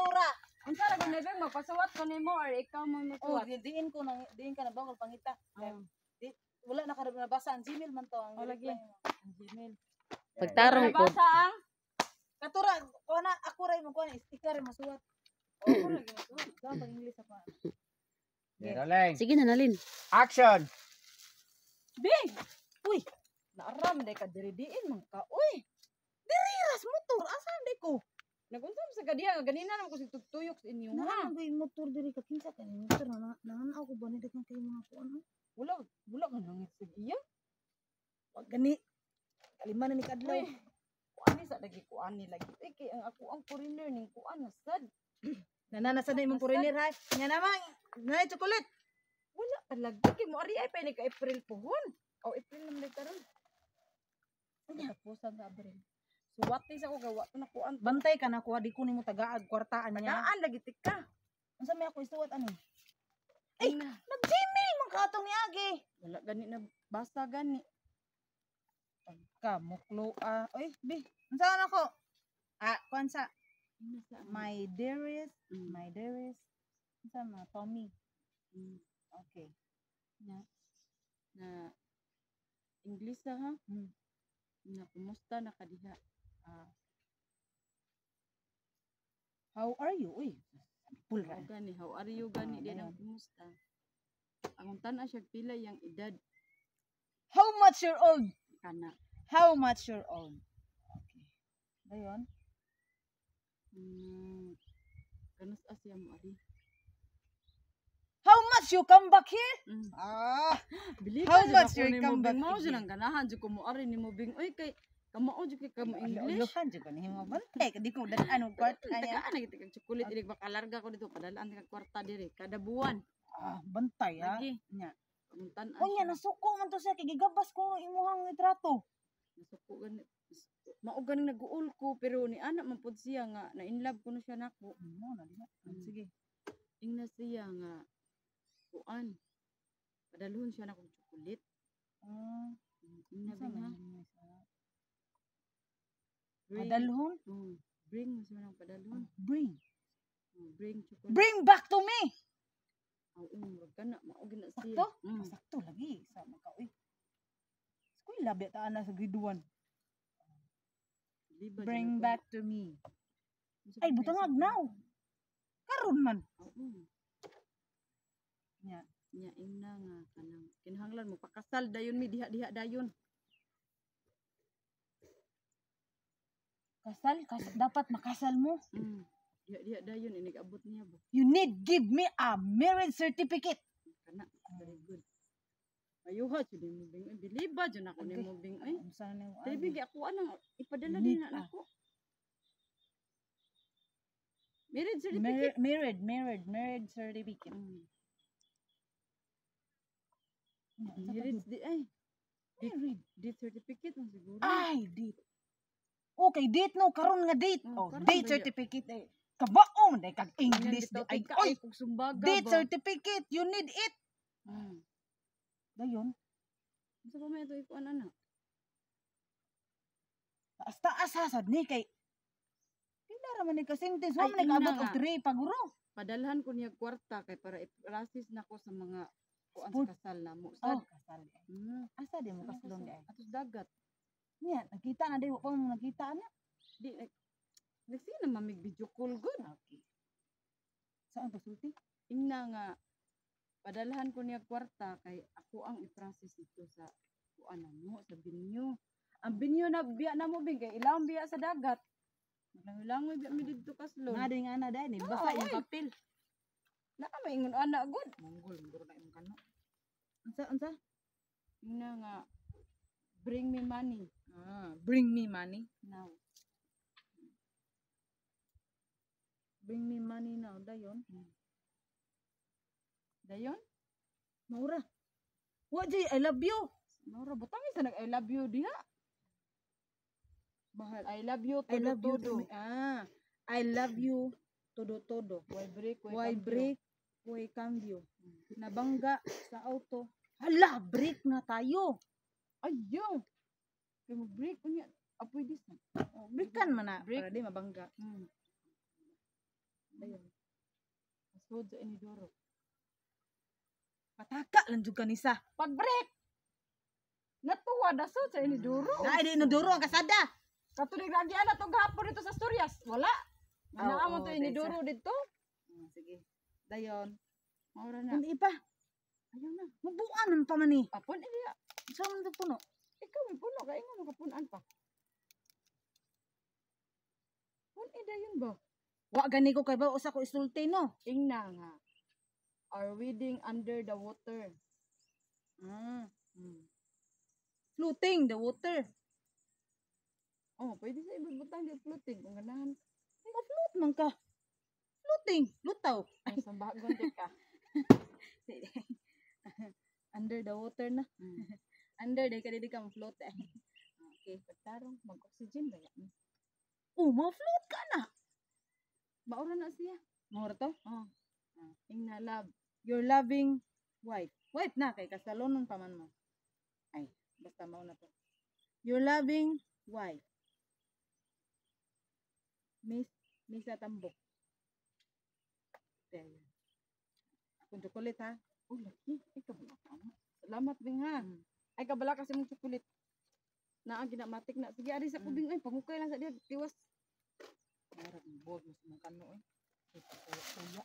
itsura. Unsa ra gud nabing magpasuwat ko nimo or ikaw mo Oh, mosuwat? diin ko nang diin ka na bangol pangita. Oh. Di, wala na ka nabasa ang Gmail man to ang Oh, lagi. Reply mo. Ang Gmail. Pagtarong po. Nabasa ang Katura, kuha na ako ra mo kuha na ikaw ra masuwat. Oh, ako ra gyud masuwat. Sa pag English ako. Rolling. Sige na, Nalin. Action! Bing! Uy, Naaram day ka diri diin man ka. Uy, tiras motor asa di ko? Nagunsa mo sa kadiha nga ganina naman ko sig tugtuyok sa inyo ha. Naa ko yung motor diri ka kinsa ka ni motor na nananaw ko ba ni daghan kay mga kuan. Wala wala ka nangit sa iya. Wag gani. Kalima na ni kadlaw. Uy. Kuani sa lagi kuani lagi. Uy, kay ang ako ang foreigner ning kuan na sad. Nananasa na imong foreigner ha. Nga naman, na chocolate. Wala pa lagi kay mo ari ay pa ni ka April pohon. O April naman day karon. Katapusan sa Abril. Suwati sa ko gawa to na kuan. Bantay ka na kuha di ko nimo tagaag kwartaan niya. Tagaan lagi tika. Unsa may ako isuwat ani? Ay, Ay, na. Nag-Gmail man ka atong niagi. Wala gani na basa gani. Pagka muklo ah. Oy, bi. Unsa na ko? Ah, kuan sa Ina sa ang- my dearest, my dearest. Unsa ma Tommy. Okay. Na na English ha. Na kumusta na kadiha? Ah. How are you? Uy, sample ra. How gani, how are you gani Ah, di nang dayon. Kumusta. Ang tan-a siya pila yang edad. How much you're old? Kana. How much you're old? Okay. Dayon. Kanus siya mo ari. How much you come back here? Ah, Bili how much you come back Mao here? jud ang ganahan jud ko mo ari ni mo bing. Uy, kay kamao jud kay kamo English. Uluhan jud ko nimo bantay kay di ko dad-an og kwarta niya. Tagaan na kita kag chocolate inig makalarga ko dito padalaan kag kwarta diri kada buwan. Ah, bantay ha. Lagi. Nya. Ang tan-a. Unya nasuko man to siya kay gigabas ko imuhang litrato. Nasuko gani. Mao ganing nag-uol ko pero ni ana man pud siya nga na in love ko na siya nako. Mo na di ba? Sige. Ingna siya nga kuan. Padalhon siya na kog chocolate. Ah, Ingna unsa bing ha. man yun sa Bring, Padalhon? Oh, bring mo siya ng padalhon. Bring. Oh, bring chocolate. Bring back to me. Oo, murag kana mao gina siya. Sakto? Mm. Sakto lagi sa maka uy. Eskwela biya ta ana sa grade 1. Di ba, Bring dyan ako? back to me. Unsa Ay, pa butangag sa- now. Karon man. Oo. Nya. Nya ingna nga kanang kinahanglan mo pakasal dayon mi diha-diha dayon. Kasal, kas, dapat makasal mo. Diha-diha dayon inig abot niya ba. You need give me a marriage certificate. Kana very good. Ayuha jud ni mo bing. Ay, biliba jud ako ni mo bing ay. Unsa na nimo? Dili bing kay ako anang ipadala Need din na ah. nako. Marriage certificate. Married certificate. Nya, unsa pa Marriage jud? di ay. Married. Death certificate man siguro. Ay, date. Okay, date no, karon nga date. Oh, Oh, karon date ba yun? certificate eh. Kabao man kag English di Bitaw ay. tika Oy, ay kog sumbaga date ba. certificate, you need it. Dayon, Unsa pa may ato ikuan ana? Taas taas ha sad ni kay pila ra man ni ka sentence, wa Ay, man ni ingna kaabot og nga. 3 paguro. Padalhan ko niya kwarta kay para i-process nako sa mga kuan Sport. sa kasal namo. Oh, Sad. kasal. Asa di mo Ano kaslon kasal? di ay? Atos dagat. Niya, nakita na di wa pa mo nakita na. Di nag Nagsige na mamig video call good. Okay. Saan pagsulti? Ingna nga padalhan ko niya kwarta kay ako ang i-process ito sa kuan namo sa binyo. Ang binyo na biya namo bing kay ilawom biya sa dagat. Naglangoy biya mi didto kaslon. Nga di nga na dai ni Oo, basa yung oy. papel. Naa maingon ana gud. Monggol, monggol na imong kano. Unsa unsa? Ingna nga bring me money Ah, bring me money. now. Bring me money now, dayon. Dayon? Maura. Wa jay, I love you. Nora butang sa nag I love you diha. Mahal. I love you I todo love you. todo. To me. Ah, I love you todo todo. Why break? Why, Why cambio? break? Why cambio? Nabangga sa auto. Hala, break na tayo. Ayaw. Kay mo break unya apoy dis na. Oh, breakan man na Break. para di mabangga. Ayun. Asod sa inidoro. Pataka lang jud kanisa. Pag-break! Natuwa dasod sa inidoro. Na di inodoro ang kasada. Katulig lagi ana to gahapon dito sa Asturias. Wala. Oo, Naa mo oo, to inidoro dito. Sige. Dayon. Maura na. Hindi pa. Ayaw na. Mabuan man pa man ni. Apon iya. Sa man to puno? Ikaw may puno kay nga makapunan pa. Pun dayon ba? Wa gani ko kay ba usa ko isulti no. Ingna nga. Our wedding under the water. Floating the water. Oh, pwede sa ibutang di floating kung ganahan. Ma-float man ka. Floating, lutaw. Ay, sambagon di ka. Under the water na. Under day ka dili ka ma-float eh. Okay. Pagtarong mag-oxygen ba yan? Oh, ma-float ka na. Maura na siya. Mura to? Oh. Ingna love. Your loving wife. Wife na kay kasalonon pa man mo. Ay, basta mao na to. Your loving wife. Miss Misa Tambok. There. Akong chocolate ha. Oh, laki. Ay, kabala ka na. Salamat, Bing, ha. Ay, kabala kasi mong chocolate. Naa, ginamatik na. Sige, ari sa kubing. Ay, pangukay lang sa diya. Tiwas. Murag buwag mo sa mga kano eh. Ay, kuya.